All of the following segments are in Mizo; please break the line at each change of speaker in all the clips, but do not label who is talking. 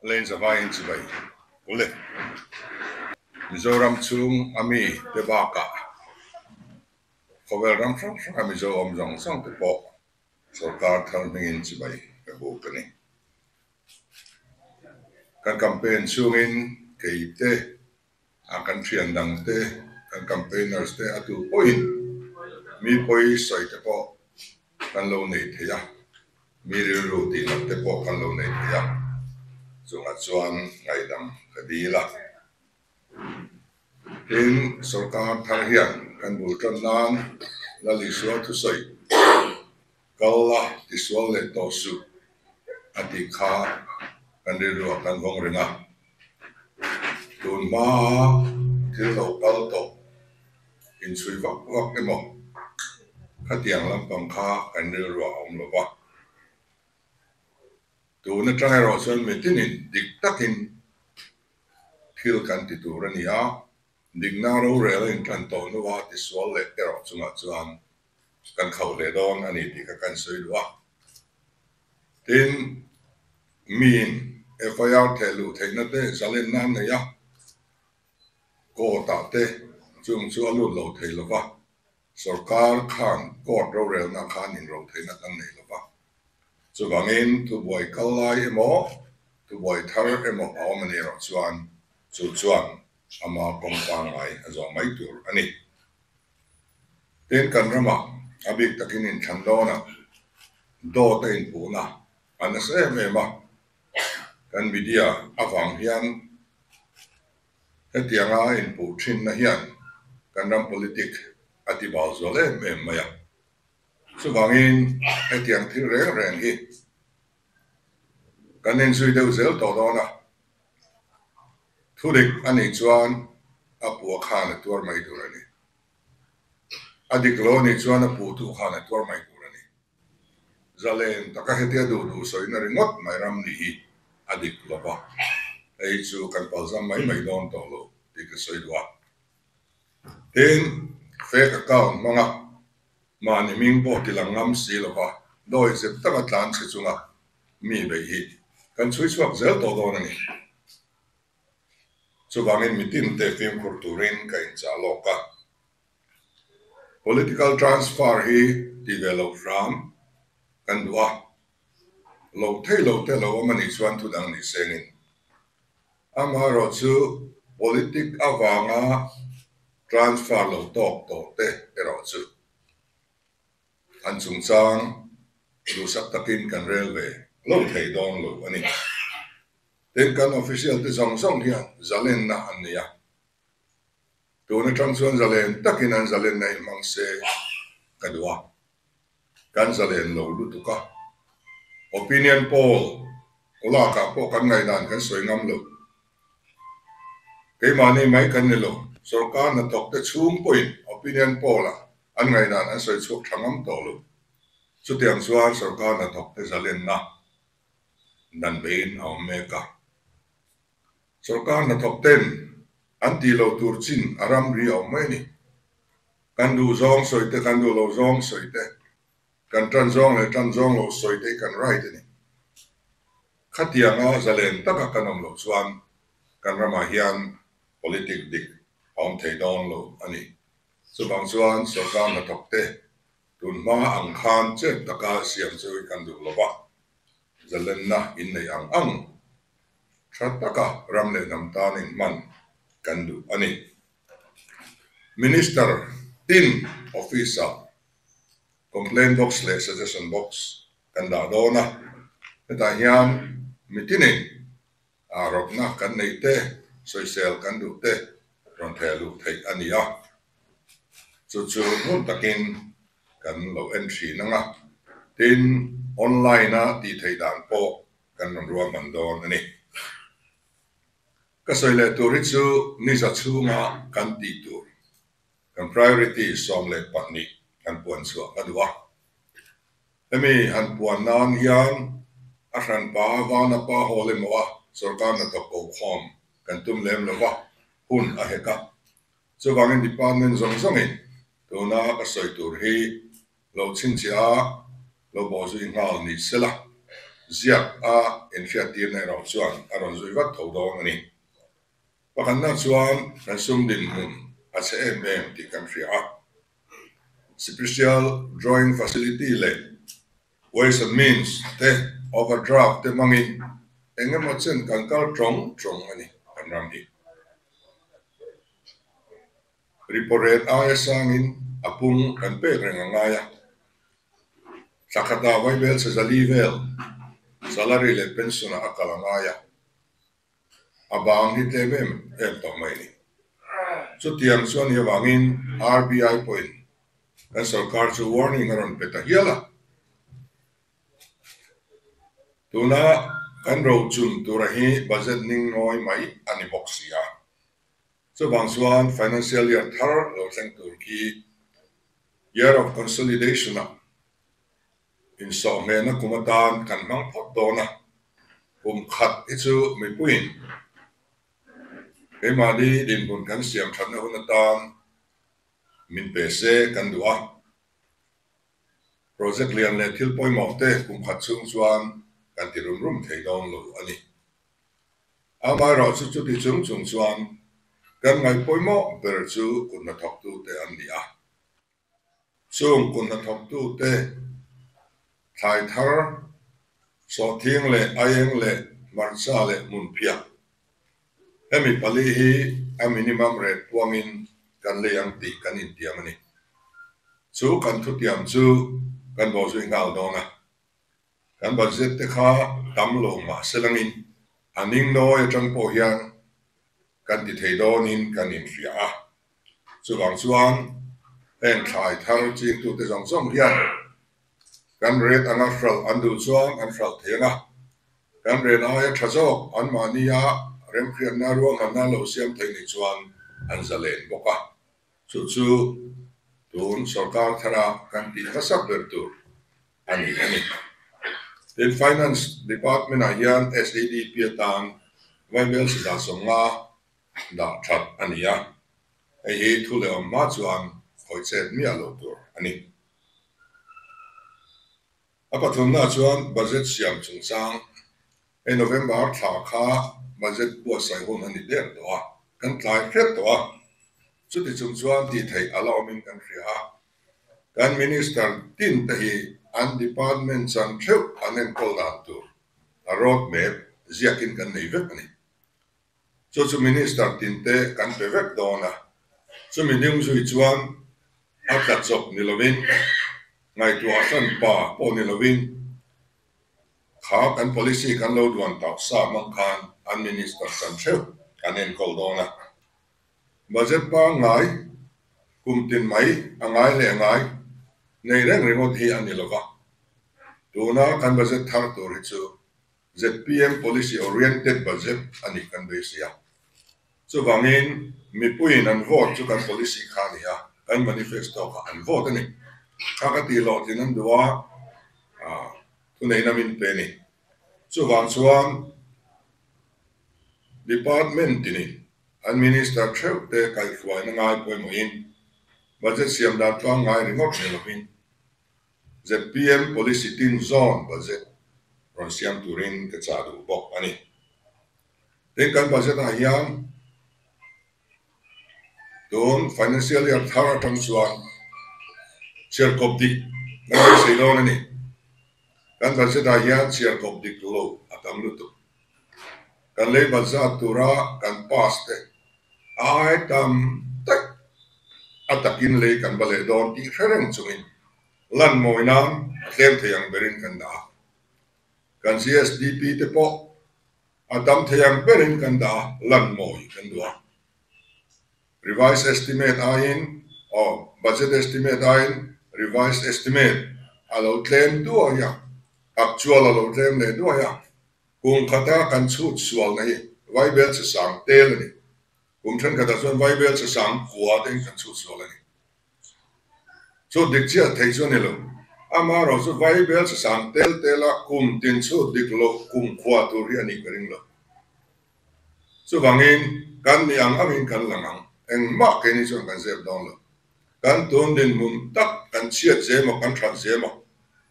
Lane zavaiin chibai ule. Mizoram chhung a mi te bakah khawvel ram hrang hrang a Mizo awm zawng zawng te pawh sorkar thar hmingin chibai ka buk a ni. Kan campaign chhungin kei te, a kan thian dang te, kan campaigners te a tu pawhin mi pawi sawi te pawh kan lo nei thei a, mi rilru tih nat te pawh kan lo nei thei a, chungah chuan ngaihdam ka dil a. Tin, sorkar thar hian kan bul tan nan Lal Isua thusawi kal la tisual leh tawh suh a tih kha kan rilruah kan vawng reng a. Tun hmaa thil lo kal tawh inchhui vak vak emaw khatiang lampang kha kan rilruah a awm lo va. Tun atang erawh chuan mitinin dik takin thil kan ti tur a ni a, dikna rorel a intan tawh hnua tisual leh erawh chungah chuan kan khauh hle dawn a ni tih kha kan sawi duh a. Tin, miin FIR theh luh theihna te zalenna an nei a, court ah te chung chu a lut lo thei lo va, sorkar khan court rorelna khan inro theihna kan nei lo va. Chuvangin thubuai kal lai emaw, thubuai thar emaw a awm a ni erawh chuan chu chuan ama kawng pangngai a zawh mai tur a ni. Tin, kan ramah a bik takin inthlan dawnah dawt a inpuhna a nasa em em a, kan media avang hian hetianga a inpuh thinna hian kan ram politic a ti bal zual em em mai a. Chuvangin hetiang thil reng reng hi kan inzui deuh zel tawh dawn a. Thudik a nih chuan a puh a khan a tuar mai tur a ni. A dik lo a nih chuan a puhtu khan a tuar mai tur a ni. Zalen taka hetia duh duh sawina ringawt mai ram nih hi a dik lo va, hei chu kan palzam mai mai dawn tawh lo tih ka sawi duh a. Tin, fake account hmanga mahni hming pawh ti lang ngam si lo va, dawi zep taka tlan chhe chunga mi beih hi kan chhui chhuak zel tawh dawn a ni. Chuvangin mitin te fimkhur turin ka inchah lawk a. Political transfer hi ti ve loh hram kan duh a, loh thei lo te lo awm a nih chuan thudang ni sengin. Amaherawhchu politic avanga transfer lo tawk tawh te erawh chu An chungchang duhsak takin kan rel ve lo thei dawn lo a ni. Tin, kan official te zawng zawng hian zalenna an nei a. Tun atang chuan zalen takin an zalenna hi hmang se ka duh a. Kan zalen lo lutuk a. Opinion poll lakah pawh kan ngaihdan kan sawi ngam lo. Keimahni mai kan ni lo, sorkar hnathawk te chhung pawhin opinion poll ah an ngaihdan an sawi chhuak tha ngam tawh lo. Chutiang chuan sorkar hnathawk te zalenna dan beiin a awm mek a. Sorkar hnathawk ten an tih loh tur chin a ramri a awm mai a ni. Kan duh zawng sawi te, kan duh lo zawng sawi te, kan tan zawng leh tan zawng loh sawi te hi kan right a ni. Khatianga zalen taka kan awm loh chuan kan ramah hian politic dik a awm thei dawn lo a ni. Chuvang chuan sorkar hnathawk te tun hma ang khan chet taka siam chu i kan duh lo va, zalenna inneih ang ang tha taka ram leh hnam tan inhman kan duh a ni. Minister tin office-ah complaint box leh suggestion box kan dah dawn a, hetah hian mitinin rawtna kan neih te, sawisel kan duh te rawn theh luh theih a ni a, chu chu hmun takin kan lo en thin ang a, tin online-a tih theih dan pawh kan rawn ruahman dawn a ni. Ka sawi leh tur hi chu niza chhunga kan tih tur Kan priority 12 kan puan chhuah ka duh a. Hemi han puan nan hian a hranpa vana pa hawl emaw a sorkar hnathawk ko khawm kan tum lem lo va, hun a hek a. Chuvangin department zawng zawngin tuna ka sawi tur hi lo chhinchhiah a, lo bawhzui nghal ni sela. Ziak a inhriattirna erawh chuan a rawn zui vat tho dawn a ni. Pakhatna chuan kan sum dinhmun a chhe em em tih kan hria a. Special Drawing Facility leh Ways and Means te overdraft te hmangin eng emaw chen kan kal tawng tawng a ni kan ram hi. Repo rate aia sangin a pung kan pek reng a ngai a. Thla khatah vaibel chhe zali vel salary leh pension ah a kal a ngai a. A bang hi tlem em em tawh mai a ni. Chutiang chuan ni avangin RBI pawhin kan sorkar chu warning a rawn pe ta hial a. Tuna kan rochun tura hi budget ning nawi mai a ni bawk si a. Chuvang chuan financial year thar lo thleng tur khi year of consolidation ah Insawhhmehna kum atan kan hmang phawt dawn a, kum khat hi chu mipuiin keimahni dinhmun kan siam thatna hun atan min pe se kan duh a. Project lian leh thil pawimawh te kum khat chhung chuan kan ti rum rum thei dawn lo a ni. Amaherawhchu chuti chung chung chuan kan ngaih pawimawh ber chu kut hnathawktute an ni a. Chung kut hnathawktute thlai thar, sawhthing leh aieng leh hmarcha leh hmunphiah. Hemi pali hi a minimum rate puangin kan lei ang tih kan intiam a ni. Chu kan thutiam chu kan bawhzui nghal dawn a. Kan budget te kha tam lo mah se langin a ning nawi atang pawh hian kan ti thei dawnin kan inhria a. Chuvang chuan heng thlai thar chingtute zawng zawng hian kan rate anga hralh an duh chuan an hralh thei ang a, kan rate aia tha zawk anmahnia remhriatna ruahmanna lo siam thei ni chuan an zalen bawk a. Chu chu tun sorkar thara kan tih hmasa ber tur a ni a ni. Tin, Finance Department-ah hian SEDP atan Vaibel 150 dah that a ni a, hei hi thu leh awm hma chuan khawih chet miah lo tur a ni. A pathumna chuan budget siam chungchang, hei November thla kha budget buatsaih hun a ni der tawh a, kan tlai hret tawh a, chuti chung chuan tih theih a la awmin kan hria a, kan minister tin te hi an department chan theuh an enkawl dan tur a road map ziakin kan nei vek a ni. Chu chu Minister tinte kan pe vek dawn a, chumi hnung zui chuan a tla chawp ni lovin, ngaihtuah hran pa pawh ni lovin, kha kan policy kan lo duan tauh sa hmang khan an Minister chan theuh kan enkawl dawn a. Budget pangngai kum tin mai a ngai leh ngai nei reng ringawt hi a ni lova, tuna kan budget thar tur hi chu ZPM policy oriented budget a nih kan beisei a. Chuvangin mipuiin an vote chu kan policy kha a ni a, kan manifesto kha an vote a ni. Kha ka tih hlawhtlin an duh a, thuneihna min pe a ni. Chuvang chuan department tinin an minister theuh te kaihhruaina ngai pawimawhin budget siam dan tlangngai ringawt ni lovin ZPM policy tin zawn budget rawn siam turin ka chah duh bawk a ni. Tin, kan budget ah hian tun financial year thar atang chuan chhiarkawp dik kan beisei dawn a ni. Kan budget ah hian chhiarkawp dik lo a tam lutuk. Kan lei budget tura kan pass te a ai tam tak a takin lei kan va leh dawn tih hre reng chungin lan mawi nan a tlem thei ang berin kan dah a. Kan GSDP te pawh a tam thei ang berin kan dah a, lan mawi kan duh a. Revised estimate aiin aw budget estimate aiin revised estimate a lo tlem duai a, actual a lo tlem leh duai a. Kum khata kan chhut sualna hi Vaibel che sang tel a ni. Kum thenkhatah chuan Vaibel che sang kua te in kan chhut sual a ni. Chhut dik chiah thei chu a ni lo. Amaherawh chu Vaibel che sang tel tela kum tin chhut dik loh kum khua tur hi a nih ka ring lo. Chuvangin kan ni ang angin kan lang ang. Engmah keini chuan kan zep dawn lo. Kan tun dinhmun tak kan chhiat zemaw kan that zemaw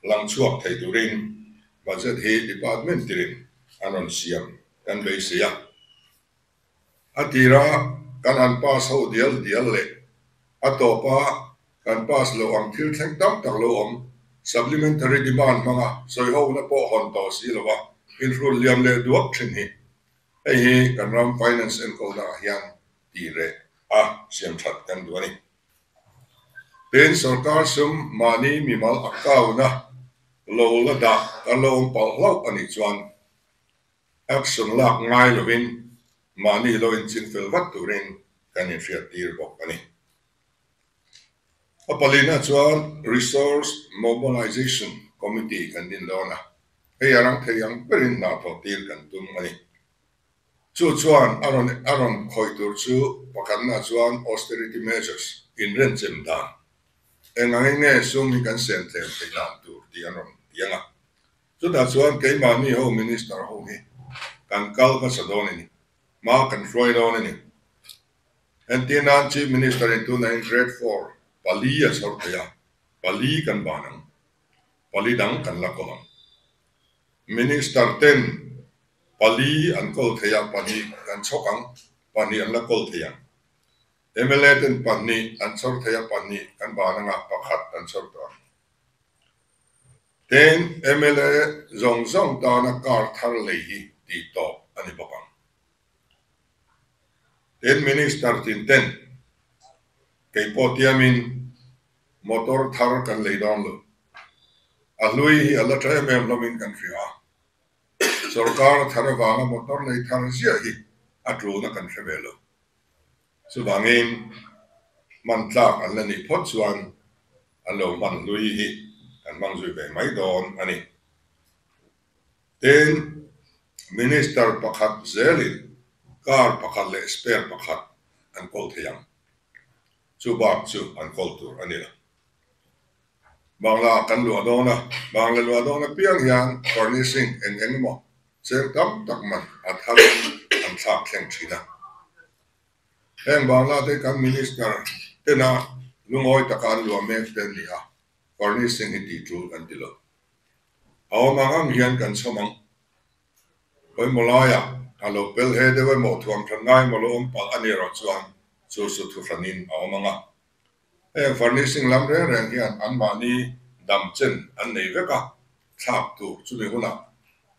lang chhuak thei turin. Budget hi department tirin an rawn siam kan beisei a. A tira kan han pass ho dial dial leh a tawpa kan pass loh ang thil thleng tam tak lo awm supplementary demand hmanga sawi hona pawh hawn tawh si lova inhrul liam leh duak thin hi hei hi kan ram finance enkawlna ah hian tih reh a siam that kan duh a ni. Tin, sorkar sum mahni mimal account-a lo la dah kan lo awm palh hlauh a nih chuan Action lak ngai lovin mahni lo inching fel vat turin kan inhriat tir bawk a ni. A palina chuan Resource Mobilization Committee kan din dawn a, hei a rang thei ang berin hna thawh tir kan tum a ni. Chu chuan a rawn a rawn khawih tur chu pakhatna chuan austerity measures, inrenchem dan, eng angin nge sum hi kan sen tlem theih dan tur tih an rawn ti ang a. Chutah chuan keimahni ho Minister ho hi kan kal hmasa dawn a ni, hma kan hruai dawn a ni. Entir nan Chief Minister in tunah in Grade 4 pali a chhawr thei a, pali kan ban ang, pali dang kan la kawl ang. Minister ten pali an kawl thei a, pahnih kan chhawk ang, pahnih an la kawl thei ang. Mla ten pahnih an chhawr thei a, pahnih kan ban ang a, pakhat an chhawr tawh ang. Tin, mla zawng zawng tana car thar lei hi tih tawp a ni bawk ang. Tin, Minister tin ten kei pawh tiamin motor thar kan lei dawn lo. A hlui hi a la tha em em hlawmin kan hria a. Sorkar thar avanga motor lei thar ziah hi a tulna kan hre ve lo. Chuvangin hman tlak an la nih phawt chuan an lo hman hlui hi kan hmang zui ve mai dawn a ni. Tin, Minister pakhat zelin car pakhat leh spare pakhat an kawl thei ang. Chu bak chu an kawl tur a ni lo. Bangla kan luah dawn a, Bangla luah dawn apiang hian furnishing eng eng emaw cheng tam tak man a tharin an thlak thleng thin a. Heng Bangla te kan Minister tena lungawi taka an luah mek te an ni a, furnishing hi tih tul kan ti lo. A awm ang ang hian kan chhawm ang. Pawimawh laiah a lo pel he deuh emaw thuam that ngai emaw lo awm palh a nih erawh chuan chu chu thuhranin a awm ang a. Heng furnishing lam reng reng hian anmahni dam chen an nei vek a, thlak tur chumi hunah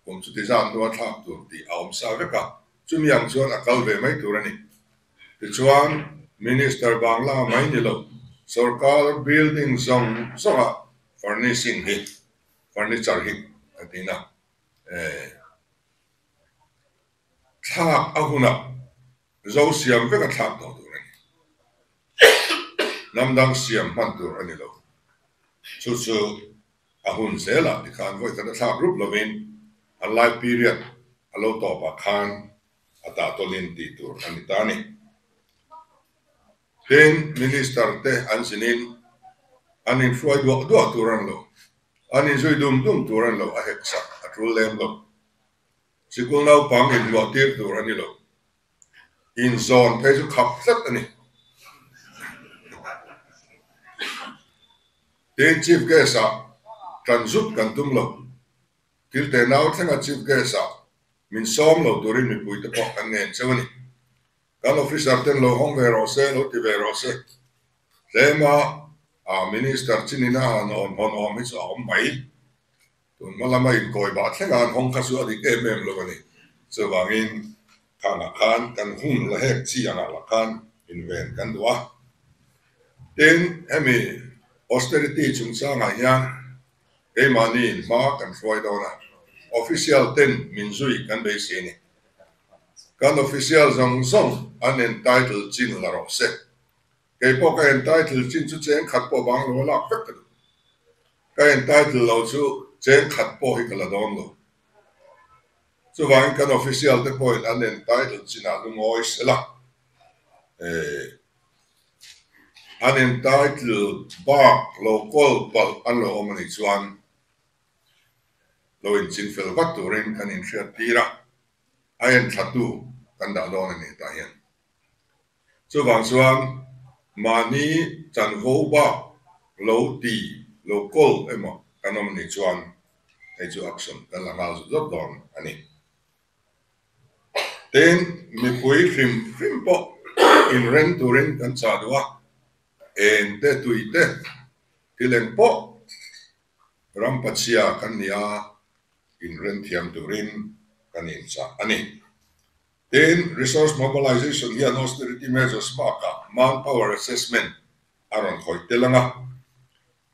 kum chuti zat hnua thlak tur tih a awm sa vek a, chumi ang chuan a kal ve mai tur a ni. Tichuan, Minister Bangla mai ni lo, sorkar building zawng zawngah furnishing hi, furniture hi a tin a, thlak a hunah Zo siam vek a thlak tawh tur a ni. Hnam dang siam hman tur a ni lo. Chu chu a hun zelah tikhan vawi khat a thlak rup lovin an life period a lo tawpah khan a tah tawlin tih tur a ni ta a ni. Tin, Minister te an zinin an inhruai duah duah tur a ni lo. An inzui dum dum tur a ni lo, a hek sak a tul lem lo. Sikul naupang inhmuah tir tur a ni lo. Inzawn phei chu khap tlat a ni. Tin, Chief Guest-ah tan zut kan tum lo. Thil te nau thlenga Chief Guest-ah min sawm lo turin mipuite pawh kan ngen cheu a ni. Kan officer ten lo hawng ve rawh se, lo ti ve rawh se. Tlema Minister chinina han hawn awm hi chu a awm mai. Tun hma lama inkawi bah thleng a an hawng kha chu a dik em em lo a ni. Chuvangin khanah khan kan hun la hek chi angah lah khan inven kan duh a. Tin, hemi austerity chungchangah hian keimahniin hma kan hruai dawn a, official ten min zui kan beisei a ni. Kan official zawng zawng an entitle chin la rawh se. Kei pawh ka entitle chin chu cheng khat pawh bang lo a lak vek ka duh. Ka entitle lo chu cheng khat pawh hi ka la dawn lo. Chuvangin kan official te pawhin an entitle chinah lungawi sela, eh, an entitle bak lo kawl palh an lo awm a nih chuan lo inching fel vat turin kan inhriat tir a, a enthlatu kan dah dawn a ni tah hian. Chuvang chuan mahni chanvo bak lo ti lo kawl emaw kan awm anih chuan Hei chu action kan la nghal zut zawt dawn a ni. Tin, mipui hrim hrim pawh inreng turin kan chah duh a, eng te tui te thil eng pawh ram pachhia kan ni a, inreng thiam turin kan inchah a ni. Tin, resource mobilization hian austerity measures bakah manpower assessment a rawn khawih tel ang a,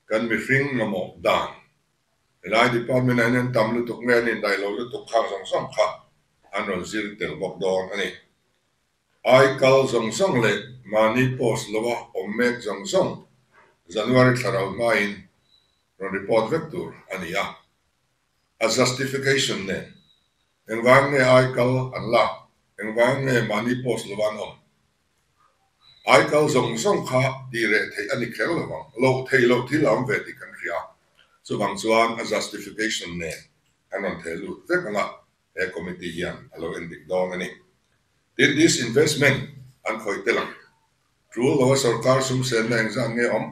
kan mihring mamawh dan Helai department ah hian an tam lutuk nge an indaih lo lutuk khang zawng zawng kha an rawn zir tel bawk dawn a ni. Ai kal zawng zawng leh mahni post loa awm mek zawng zawng January thla rau hmain rawn report vek tur a ni a. A justification nen engvang nge ai kal an lak, engvang nge mahni post loa an awm Aikal zawng zawng kha tih reh theih a ni kher lo ang, loh theih loh thil a awm ve tih kan hria. Chuvang chuan a justification nen an rawn theh lut vek ang a, he committee hian a lo endik dawn a ni. Tin, disinvestment an khawih tel ang. Tul loa sorkar sumsenna engzat nge awm?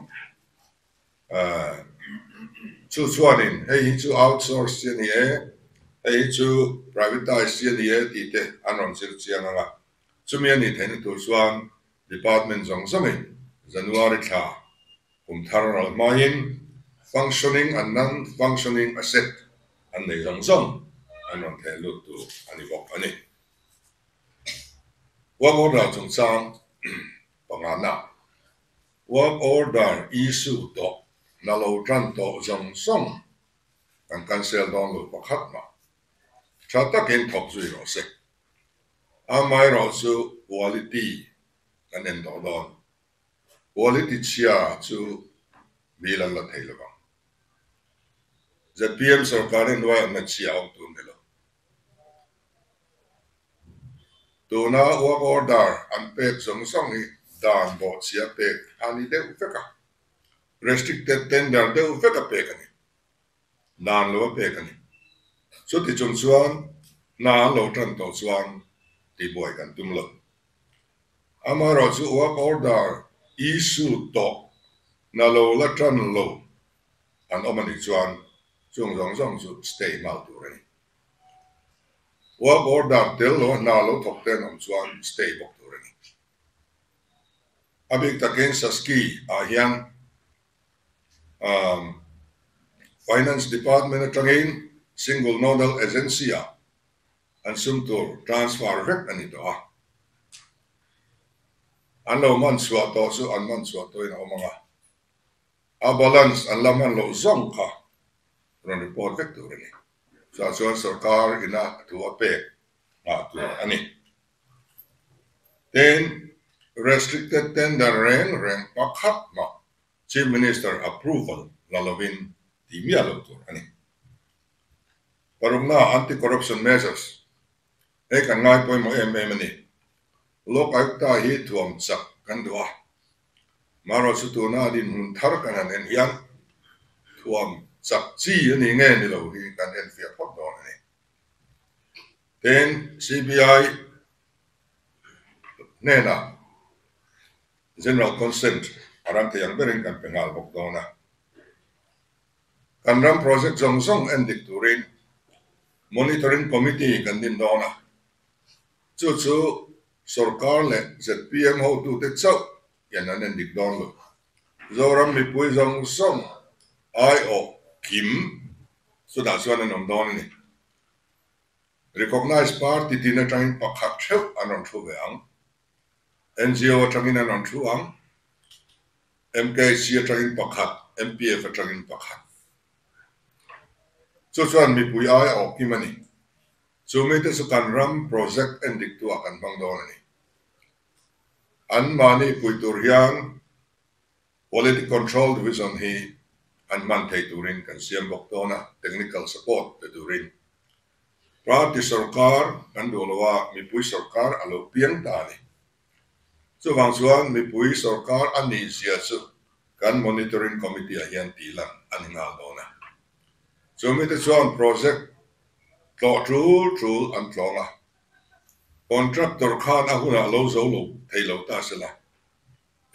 Chu chuanin hei hi chu outsource chi a ni e, hei hi chu privatise chi a ni e tih te an rawn zir chiang ang a. Chumi a nih theihna tur chuan department zawng zawngin January thla kum thar ral hmain functioning and non-functioning asset an nei zawng zawng an rawn theh lut tur a ni bawk a ni. Work order chungchang pangana. Work order issue tawh na lo tan tawh zawng zawng kan cancel dawn lo pakhat mah. Tha takin thawk zui rawh se. Amaherawh chu quality kan en tawh dawn. Quality chhia chu bill an la thei lo vang. ZPM sorkar hi hnuaiah na chhia a awm tur ni lo. Tuna work order an pek zawng zawng hi dan bawhchhia pek a ni deuh vek a, restricted tender deuh vek a pek a ni, dan lo a pek a ni. Chuti chung chuan hna an lo tan tawh chuan tihbuai kan tum lo. Amaherawhchu work order issue tawh hna lo la tan lo an awm a nih chuan chung zawng zawng chu stay nghal tur a ni. Work order tel lo a hna lo thawk te an awm chuan stay bawk tur a ni. A bik takin Saski ah hian Finance Department atangin Single Nodal Agency ah an sum tur transfer vek a ni tawh a. An lo man chhuah tawh chu an man chhuah tawhin a awm ang a. A balance an la man loh zawng kha rawn report vek tur a ni. Chutah chuan sorkar ina thu a pek nghah tur a ni. Tin, restricted tender reng reng pakhat mah Chief Minister approval la lovin tih miah lo tur a ni. Parukna anti-corruption measures hei kan ngai pawimawh em em a ni. Lok Ayukta hi thuam chak kan duh a. Marawh chu tuna dinhmun thar kan han en hian thuam chak chi a ni nge ni lo hi kan enfiah phawt dawn a ni. Tin, CBI hnenah General Consent a ram thei ang berin kan pe nghal bawk dawn a. Kan ram project zawng zawng en dik turin Monitoring Committee kan din dawn a. Chu chu sorkar leh zpm hotute chauh hian an en dik dawn lo. Zoram mipui zawng zawng aiawh kim chutah chuan an awm dawn a ni. Recognized party tin atangin pakhat theuh an rawn thu ve ang. NGO atangin an rawn thu ang. MKC atangin pakhat, MPF atangin pakhat. Chu chuan mipui aiawh kim a ni. Chu mite chu kan ram project endiktu ah kan hmang dawn a ni. An mahni pui tur hian Quality Control Division hi an hman thei turin kan siam bawk dawn a, technical support pe turin. Party sorkar kan duh lo a, mipui sorkar a lo piang ta a ni. Chuvang chuan mipui sorkar a nih zia chu kan Monitoring Committee ah hian tih lan a ni nghal dawn a. Chu mite chuan project tlawh tul tul an tlawng a, contractor khan a hunah lo zo lo thei lo ta se la,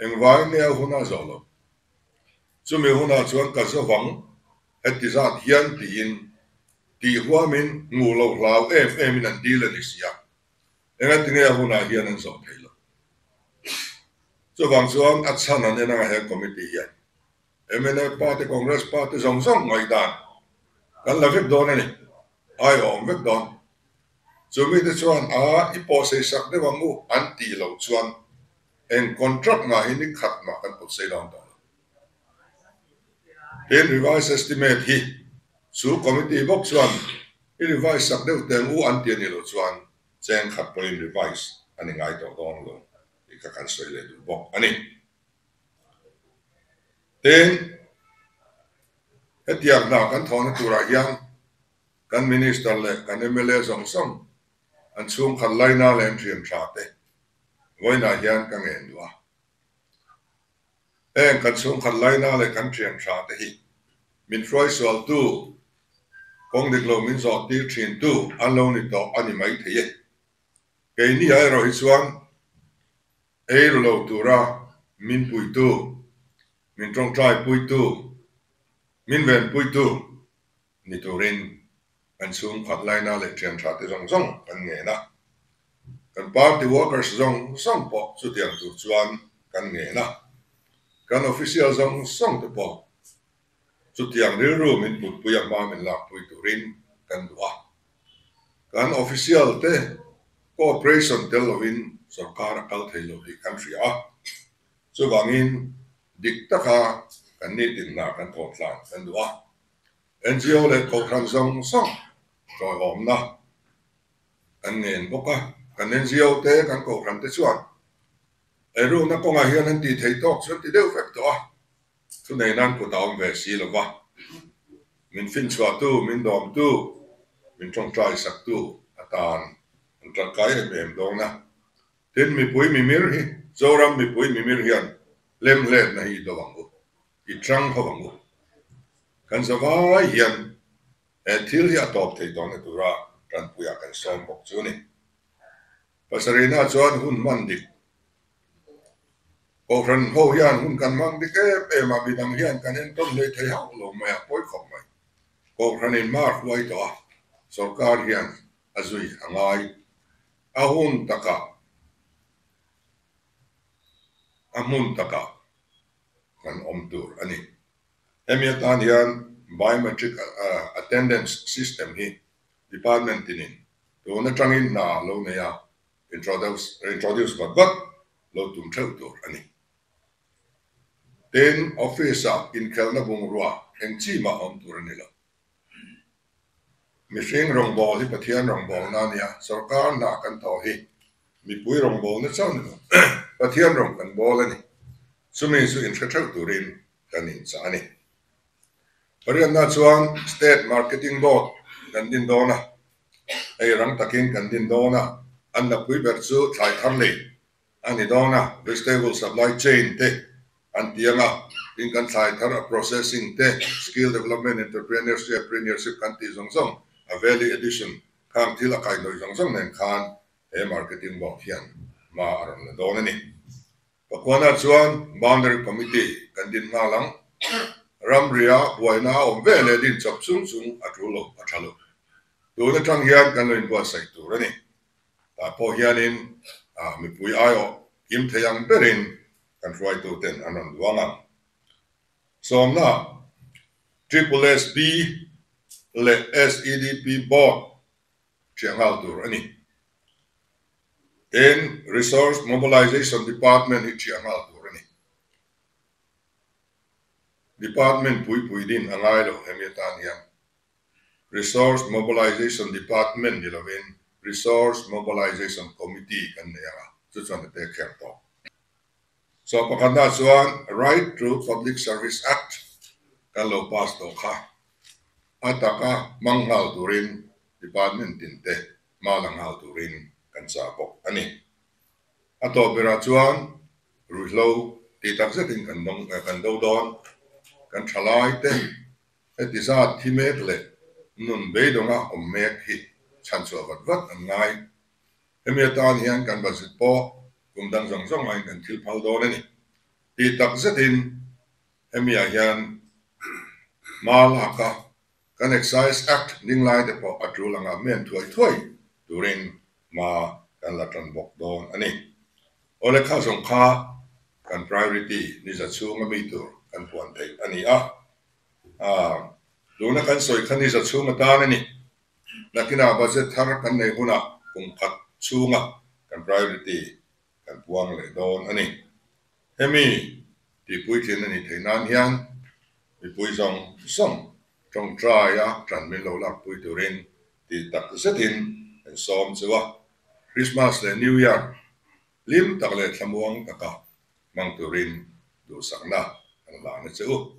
engvai nge a hun a zawh lo. Chumi hunah chuan ka zo vang heti zat hian tiin. Tih huamin hmuh loh hlau em emin an dil a ni si a, engatinge a hunah hian an zawh thei lo. Chuvang chuan a chhan an en anga he committee hian mnf party, Congress party zawng zawng ngaihdan kan la vek dawn a ni, ai a awm vek dawn. Chu mite chuan a i pawhsei sak deuh ang u an tih loh chuan eng contract mah hi ni khat mah kan pawtsei dawn tawh lo. Tin, revised estimate hi chu committee bawk chuan i revise sak deuh teng u an ti a nih loh chuan cheng khat pawhin revise a ni ngai tawh dawn lo tih kha kan sawi leh duh bawk a ni. Tin, hetiang hna kan thawhna turah hian kan Minister leh kan mla zawng zawng an chhungkhat laina leh an thian tha te vawiinah hian ka ngen duh a. Heng kan chhungkhat laina leh kan thian tha te hi min hruaisualtu, kawng dik lo min zawh tir thintu an lo ni tawh a ni mai thei e. Keini ah erawh hi chuan ei ru lo tura min puitu, min tawngtai puitu, min venpuitu ni turin kan chhungkhat laina leh thian tha te zawng zawng kan ngen a. Kan party workers zawng zawng pawh chutiang tur chuan kan ngen a. Kan official zawng zawng te pawh chutiang rilru min putpui a hma min lakpui turin kan duh a. Kan official te cooperation tel lovin sorkar a kal thei lo tih kan hria a. Chuvangin dik taka kan nitin hna kan thawh tlan kan duh a. NGO leh Kohhran zawng zawng ṭawihawmna kan ngen bawk a, kan NGO te, kan Kohhran te chuan eirukna kawngah hian an tih theih tawk chu an ti deuh vek tawh a, thunei nan kut a awm ve si lo va, min finchhuahtu, min dawmtu, min ṭawngṭai saktu atan an ṭangkai em em dawn a. Tin, mipui mimir hi, Zoram mipui mimir hian lemhletna hi i do ang u, i ṭang ho ang u. Kan zavai hian he thil hi a tawp thei tawhna tura tanpuiah kan sawm bawk chu a ni. Pasarihna chuan hun hman dik. Kohhran ho hian hun kan hmang dik em em a, midang hian kan entawn hlei thei hauh lo mai a, pawi khawp mai. Kohhranin hma a hruai tawh a, sorkar hian a zui a ngai. A hun takah, a hmun takah kan awm tur a ni. Hemi atan hian Biometric Attendance System hi Department tinin tun atangin hna lo nei a, introduce vat vat lo tum theuh tur a ni. Tin, Office-ah inkhelhna bungrua eng chi mah awm tur a ni lo. Mihring rawngbâwl hi Pathian rawngbâwlna a nia, sorkar hna kan thawh hi mipui rawngbâwlna chauh ni lo, Pathian rawng kan bâwl a ni. Chumi chu inhre theuh turin kan inchah a ni. Pariatna chuan State Marketing Board kan din dawn a, hei rang takin kan din dawn a, an napui ber chu thlai thar lei A ni dawn a, vegetable supply chain te an ti ang a, tin kan thlai thar a processing te, skill development, entrepreneurship, preneurship kan tih zawng zawng, a value addition khang thil a kaihhnawih zawng zawng nen khan he marketing board hian hma a rawn la dawn a ni. Pakuana chuan boundary committee kan din nghal ang, ramria buaina a awm ve leh din chawp chung chung a tul lo, a tha lo. Tun atang hian kan lo inbuatsaih tur a ni. Tah pawh hianin mipui aiawh kim thei ang berin kan hruaituten an rawn duang ang. Sawmna, Triple SB leh SEDP Board ṭhiah nghal tur a ni. Tin, Resource Mobilization Department hi ṭhiah nghal tur a ni. Department puipui din a ngai lo hemi atan hian. Resource Mobilization Department ni lovin Resource Mobilization Committee kan nei ang a, chu chuan a pek kher tawh. So pakhatna chuan Right to Public Service Act kan lo pass tawh kha a taka hmang nghal turin department tin te hma la nghal turin kan chah bawk a ni. A tawp berah chuan ruihhlo tih tak zetin kan kan do dawn, kan thalai te Heti zat thi mek leh nun beidawnga awm mek hi chhanchhuah vat vat an ngai. Hemi atan hian kan budget pawh kum dang zawng zawng aiin kan thil phal dawn a ni. Tih tak zetin hemiah hian hma laka Kan Excise Act ding lai te pawh a tul anga men thuai thuai turin hma kan la tan bawk dawn a ni. Awle kha zawng kha kan priority ni za chhunga mi tur kan puan theih a ni a. Tuna kan sawi kha ni za chhung atan a ni. Nakinah budget thar kan nei hunah kum khat chhunga kan priority kan puang leh dawn a ni. Hemi tihpuitlin a nih theih nan hian mipui zawng zawng tawngtaia tan min lo lakpui turin tih tak zetin kan sawm chu a. Christmas leh New Year hlim tak leh thlamuang taka hmang turin duhsakna kan hlahna che u.